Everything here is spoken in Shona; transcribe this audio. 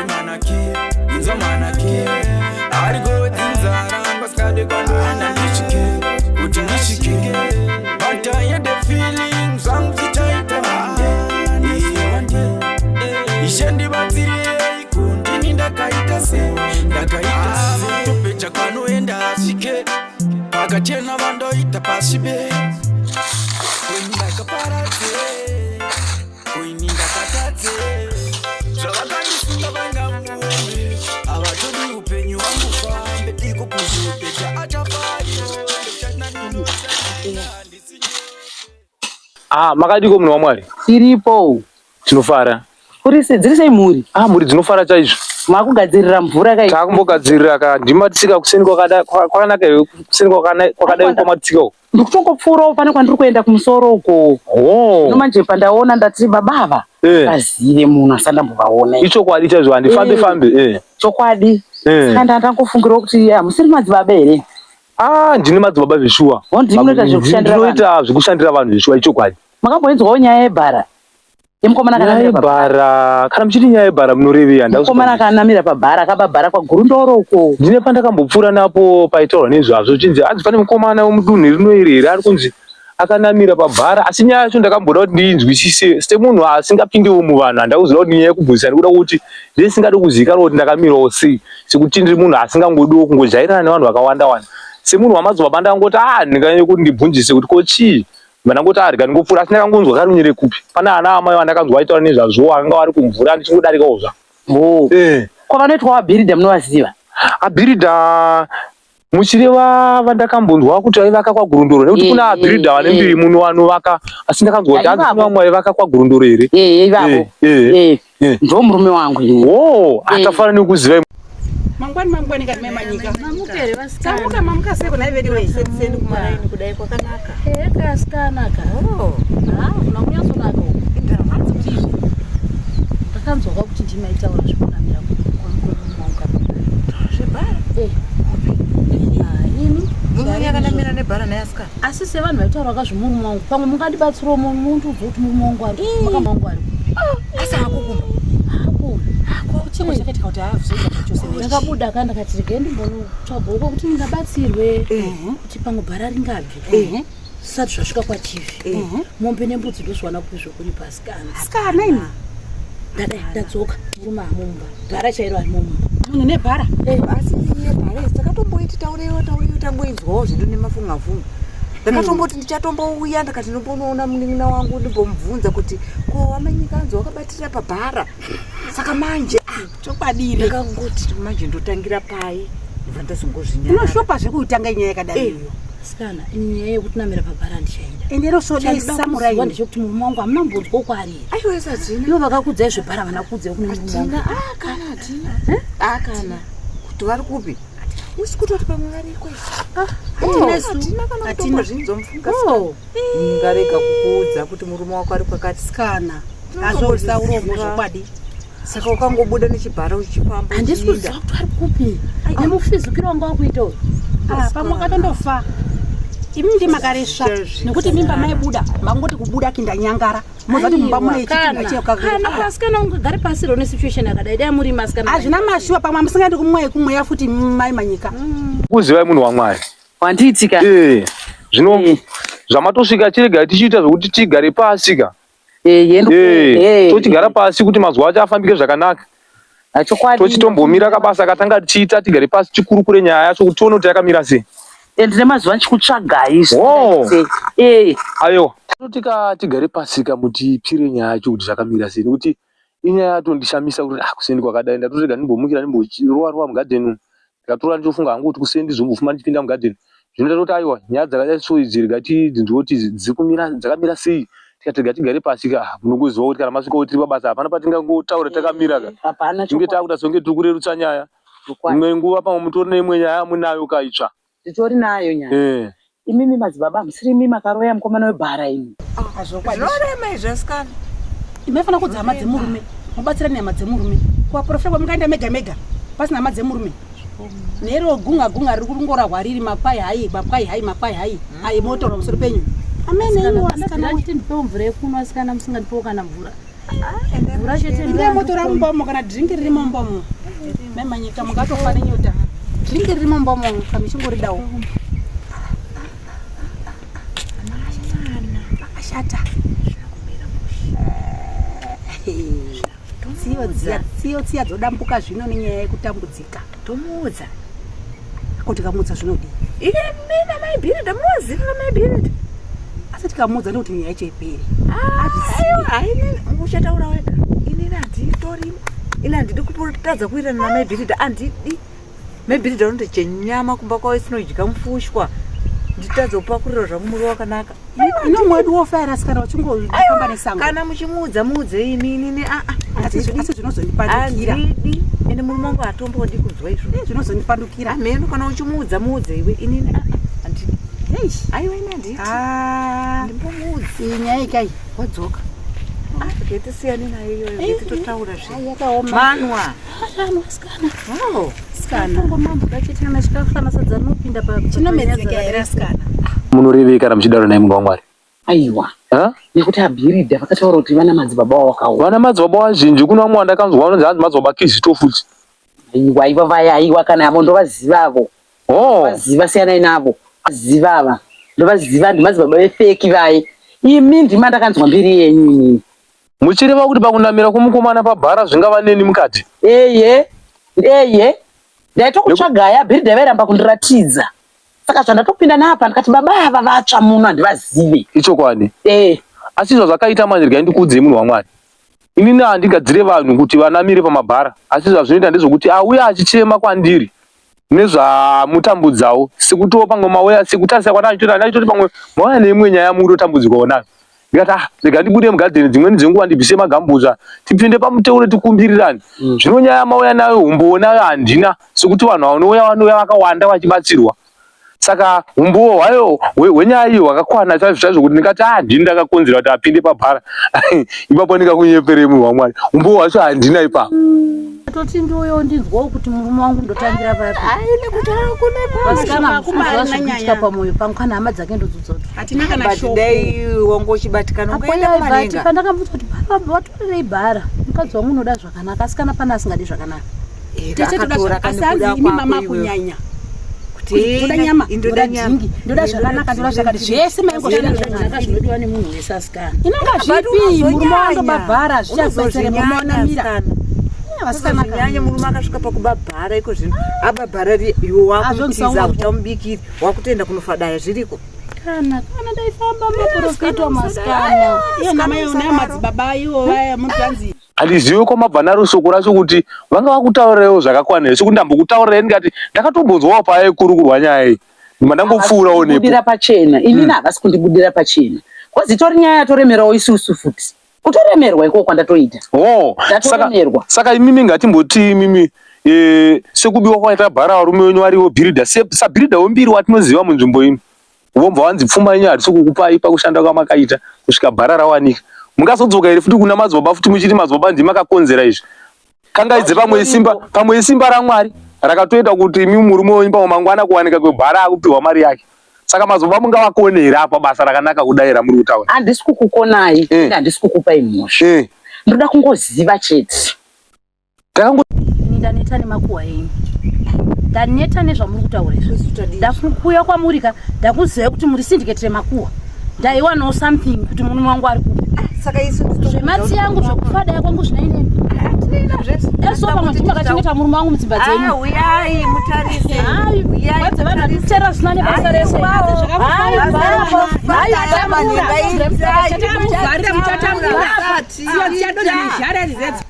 Manaki, inzwa manaki. Ari godzinzara ngasikade kwandoenda ndisvike, kuti ndisvike. But I had a feeling zvangu zvichaita one day, yeah, one day. Ishe ndibatsirei, kundini ndakaita se ndakaita se topecha kwanoenda asvike pakachena vandoita pasvibe. Kweni ndakaparadze, kweni ndakatadze, zvavakandifunga vangamuone havatodi upenyu hwangu fambe diko kuzopecha achafayo. Ah, makadiko munhu waMwari? Tiripo. Tinofara. Kuri sei, dziri sei mhuri? Ah, mhuri dzinofara chaizvo. Makugadzirira mvura kai? Takumbogadzirira ka ndimatsika kuseni kwakada kwakanaka here kuseni kwakadai kwamatsika uko? Ndikutongopfuurawo pane kwandiri kuenda kumusoro uko. Oh. Zvino manje pandaona ndati baba ava azive munhu asandambovaona. Ichokwadi chaizvo handifambe fambe eh. Chokwadi. Saka ndangofungirawo kuti hamusiri madzibaba here? Ah, ndine madzibaba zveshuwa. Oh, ndimi munoita zvekushandira vanhu. Ndinoita zvekushandira vanhu zveshuwa ichokwadi. Makamboinzwawo nyaya yebhara? Yemukomana Nyaya akanamira pabhara. yebhara, kana muchiti nyaya yebhara munorevei? Mukomana akanamira pabhara, akaba bhara kwaGurundoro uko. Ndine pandakambopfuura napo paitaurwa nezvazvo zvichinzi hanzi pane mukomana wemudunhu rino iri here ari kunzi akanamira pabhara, asi nyaya yacho ndakamboda kuti ndiinzwisise semunhu asingapindiwo muvanhu. Handakuziva kuti nyaya yekubvunzisa ndikuda kuti ndisingadi kuzivikanwa kuti ndakamirawo sei, sekuti ndiri munhu asingangodiwo kungojairana nevanhu vakawanda wanda. Semunhu wamadzibaba ndangoti ah, ndinganyanye kuti ndibvunzise kuti ko chii. Ndangoti ah, rega ndingopfuura, asi ndakangonzwa karunyere kupi pane ana amai vandakanzwa vaitaura nezvazvo vanga vari kumvura ndichingodarikawo zva. Oh. Ko vanoitwa vabhiridha munovaziva? Abhiridha muchireva vandakambonzwa kuti vaivaka kwaGurundoro, nekuti kuna abhiridha vane mbiri muno vanovaka, asi ndakanzwa kuti hanzi kuna vamwe vaivaka kwaGurundoro here? Ivavo. Ndo murume wangu ini. Oh, atafana nekuziva. Mangwani mangwani kati mai Manyika. Mamuka here vasikana? Tamuka, mamuka seko nhai vedu wei. Sendi kumaraini kudai kwakanaka. Ehe kasikana ka. Oh. Ah, kuna kunyatsonaka uku. Hanzi kuti izvi. Ndakanzwa kwakuti ndimaitaura zvekunamira kwemurume wangu kana. Zvebhara? Eh. Ah, imi. Murume yakanamira nebhara naye asikana. Asi sevanhu vaitaura kazvemurume wangu, pamwe mungandibatsirawo mundiudze kuti murume wangu ari kupi, makamba wangu ari kupi. Asi hako kumba. Hako. Hako chimwe chakaitika kuti haazoita zvachose. Ndakabuda ka ndakati regai ndimbonotsvaga uko kuti ndingabatsirwe kuti pamwe bhara ringabve. Zvisati zvasvika kwachivi. Mombe nembudzi ndozviwana kupi zvekuripa asikana. Asikana imi. Ndadai ndadzoka murume haamo mumba. Bhara chairo harimo mumba. Munhu nebhara. Asi yebhara iyi takatomboiti taureiwo taureiwo tangoinzwawo zvedu nemafunga-funga. Ndakatomboti ndichatombouya ndakati ndombonoona munin'ina wangu ndimbomubvunza kuti ko waManyika anzi wakabatira pabhara. Saka manje chokwadi iri. Ndakangoti manje ndotangira pai ndibva ndazongozvinyarara. Unoshopa zvekutanga nyaya yakadai iyoyo. Asikana, ini nyaya yekutinamira pabhara handichaida. Ende inosvodesa muraini. Ndechekuti murume wangu hamuna mbonzwa kwaari here? Aiwa hatina. Ivo vakakuudzai zvebhara havana kuudzai kune murume wangu. Hatina. Ah kana hatina. Ah kana. Kuti vari kupi? Usi kutoti pamwe variko Ah, hatina isu. Hatina kana Hatina. kutombozvinzwa mufunga. Oh. Ndingarega kukuudza kuti murume wako ari kwakati. Kana. Azvoisa uromo zvokwadi. Saka ukangobuda nechibhara uchifamba. Handisi kuziva kuti ari kupi. Nemufizukiro wanga wakuita uyu. Ah, pamwe akatondofa. Imi ndi makaresva nekuti mimba maibuda makungoti kubuda kindanyangara. Moza kuti mumba mune Kana kana kwasikana ungagare pasi rone situation yakadai dai muri masikana. Hazvina mashuwa pamwe musingaendi kumweya kumweya futi mai Manyika. Kuzivai munhu waMwari. Wandiitika. Eh, zvino zvamatosvika chiregai tichiita zvekuti tigare pasi ka. Eh, tochigara pasi kuti mazuva acho afambike zvakanaka. Chokwadi. Tochitombomira kabasa katanga tichiita tigare pasi tikurukure nyaya yacho kuti tione kuti yakamira sei. Ndine mazuva ndichikutsvagai. Oh. Eh. Aiwa. Totika tigare pasi ka mutipire nyaya yacho kuti zvakamira sei nekuti inyaya yatondishamisa kuti ah kuseni kwakadai ndatorega ndimbomukira ndimborova rova mugadheni umu. Ndikatora ndichofunga hangu kuti kuseni ndizombofuma ndichipinda mugadheni. Zvino ndatoti aiwa nyaya dzakadai so idzi rega tidzinzwe kuti dzirikumira dzakamira sei. Tikati rega tigare pasi ka ah, munongoziva kuti kana masvika tiri pabasa hapana patingangotaura takamira ka. Hapana Tinge takuita senge tiri kurerutsa nyaya. Imwe nguva pamwe mutori neimwe nyaya yamunayo ka itsva. Titori nayo nyaya. Eh. Imimi madzibaba hamusiri imi makaroya mukomana webhara imi. Zvinorema izvi asikana. Maifana kudza hama dzemurume, mobatsira nehama dzemurume. Kuvaprofita kwamungaenda mega mega pasina hama dzemurume. Nero gunga gunga riri kungorahwa riri makwai hai makwai hai makwai hai ayi motaura pamusoro penyu. Amene iwo asikana Ndati ndipewo mvura yekunwa asikana musingandipewo kana mvura. Mvura chete Indai motora mumba umo kana dhiringi ririmo mumba umo. Mai Manyika mungatofa nenyota. Dhiringi ririmo mumba umo kana muchingoridawo. Pakashata. Tsiyo dziya, tsiyo tsiya dzodambuka zvino nenyaya yekutambudzika. Tomuudza. Ko tikamuudza zvinodii? Ine mina mai Bhiridha munoziva mai Bhiridha. Asi tikamuudza ndokuti nyaya yacho ipere. Aiwa, hainini uchataura wega. Inini handitorimo. Ini handidi kutadza kuwirirana namai Bhiridha handidi. Mai Bhiridha unoti chenyama kumba kwavo isinodya mufushwa. Nditadza kupakurira zvangu muriwo wakanaka. Ino mwedu wofa here asikana uchingofamba nesango. Kana muchimuudza muudzei imi inini aa Asi zvinozondipandukira. handidi. Ende murume wangu hatombodi kunzwa izvo. Zvinozondipandukira. Hameno kana uchimuudza muudze iwe inini aa handidi. Eish. Aiwa ini handidi. Ah. Ndimbomuudza. Iyi nyaya ikai. Wadzoka. Ah, regai tisiyane nayo iyoyo regai titotaura zve. Yakaoma. Manwa. Vanhu asikana. Wow. Sikana. Tongomambuda chete kana chikafu kana sadza rinopinda pa Chinomedzeka here asikana? Munorevei kana muchidaro nhai munhu waMwari? Aiwa. Ha? Nekuti abhiridha vakataura kuti vana madzibaba wakaoma. Vana madzibaba vazhinji kuna vamwe vandakanzwa vanonzi hanzi madzibaba Kizito futi. Aiwa ivo vaya aiwa kana avo ndovaziva avo. Oh. Vaziva siyanai navo. Ziva ava. Ndovaziva ndimadzibaba vefeki vaye. Imi ndima ndakanzwa mbiri yenyu inini. Muchireva kuti pakunamira kwomukomana pabhara zvingava neni mukati? Eye. Eye. Ndaitokutsvagaya abhiridha vairamba kundiratidza. Saka zvandatopinda napa ndikati baba ava vatsva muno handivazive. Ichokwadi. Eh. Asi zvazvakaita manje regai ndikuudzei munhu waMwari. Inini handigadzire vanhu kuti vanamire pamabhara asi zvazvinoita ndezvokuti auya achichema kwandiri nezvamutambudzawo sekutiwo pamwe mauya sekutarisa kwandachitoita ndachitoti pamwe mauya neimwe nyaya mukutotambudzikawo nayo. Ndikati ah rega ndibude mugadheni dzimweni dzenguva ndibvise magambutsa tipinde pamuteuro tikumbirirane. Zvino nyaya mauya nayo humbowo nayo handina sekuti vanhu vanouya vanouya vakawanda vachibatsirwa. Saka humbowo hwayo hwenyaya iyi hwakakwana chaizvo chaizvo kuti ndingati ah ndini ndakakonzera kuti apinde pabhara. Ipapo ndingakunyeperei munhu waMwari. Humbowo hwacho handina ipapo. Toti ndiuyewo ndinzwawo kuti murume wangu ndotangira papi. Aine kutaura kune Vasikana Hakuna hamuna zvikuitika nyaya. pamoyo pangu kana hama dzake ndodzudza kuti. Hatina kana But shoko. dai wanga uchibatikana ungaenda Apo yaibva ati kumarenga. pandakabvunza kuti baba vatorerei bhara mukadzi wangu unoda zvakanaka asi kana pane asingadi zvakanaka. Tete toda asi hanzi imi mama kunyanya. Kuti Ndoda nyama, indoda ndoda nyama. dhingi, ndoda zvakanaka, ndoda zvakati zvese maingozvida Zvakanaka zvakanaka. zvinodiwa nemunhu wese asikana. Inonga zvipi murume wangu babhara zvichazobetsere murume wanamira. Vasikana Unozonyanya murume akasvika pakubabhara iko zvino ababhara iwe wakutiza Azvondisaura. uchamubikiri wakutoenda kunofadaya zviriko. Kana kana ndaifamba maprofita masikana. Iyo namai nayo madzibaba iwo vaya mutanzi Handizive kwamabva naro shoko racho kuti vanga vakutaurirewo zvakakwana here sekuti ndambokutaurirai ndikati ndakatombonzwawo payaikurukurwa nyaya iyi ndima ndangopfuurawo nepo. Kundibudira pachena. Inini havasi kundibudira pachena. Kozi itori nyaya yatoremerawo isusu futi. Kutoremerwa ikoko kwandatoita. Oh, saka, Ndatoremerwa. saka imimi ngatimboti imimi sekubiwa kwaita bhara varume wenyu variwo bhiridha sabhiridha wembiri watinoziva munzvimbo ino vobva vanzi pfuma yenyu hatisi kukupai pakushanda kwamakaita kusvika bhara rawanika mungazodzoka here futi kuna madzibaba futi muchiti madzibaba ndimi makakonzera izvi kangaidze pamwe isimba pamwe isimba raMwari rakatoita kuti imi murume wenyu pamwe mangwana kuwanika kwebhara akupiwa mari yake saka madzibaba mungavakone here apa basa rakanaka kudai ramuri kutaura Handisi kukukonai, Eh. ende handisi kukupai mhosva. Ndoda kungoziva chete. Takango Ini ndaneta nemakuhwa enyu. Ndaneta nezvamuri kutaura izvi. Ndakuuya kwamuri ka ndakuzivai kuti muri syndicate remakuhwa. Ndaiwanawo something kuti murume wangu ari kupi. Saka isu Zvematsi yangu zvekufadaya kwangu zvinainemi. Eso pamwe ndimi makachengeta murume wangu mudzimba dzenyu. Uyai mutarise. Hayi, Uyai vadze vanhu vanotera zvisina nebasa rese. Hayi, Takamuvharira muchatambura. Tsiyo dziyadonha nezhara idzi.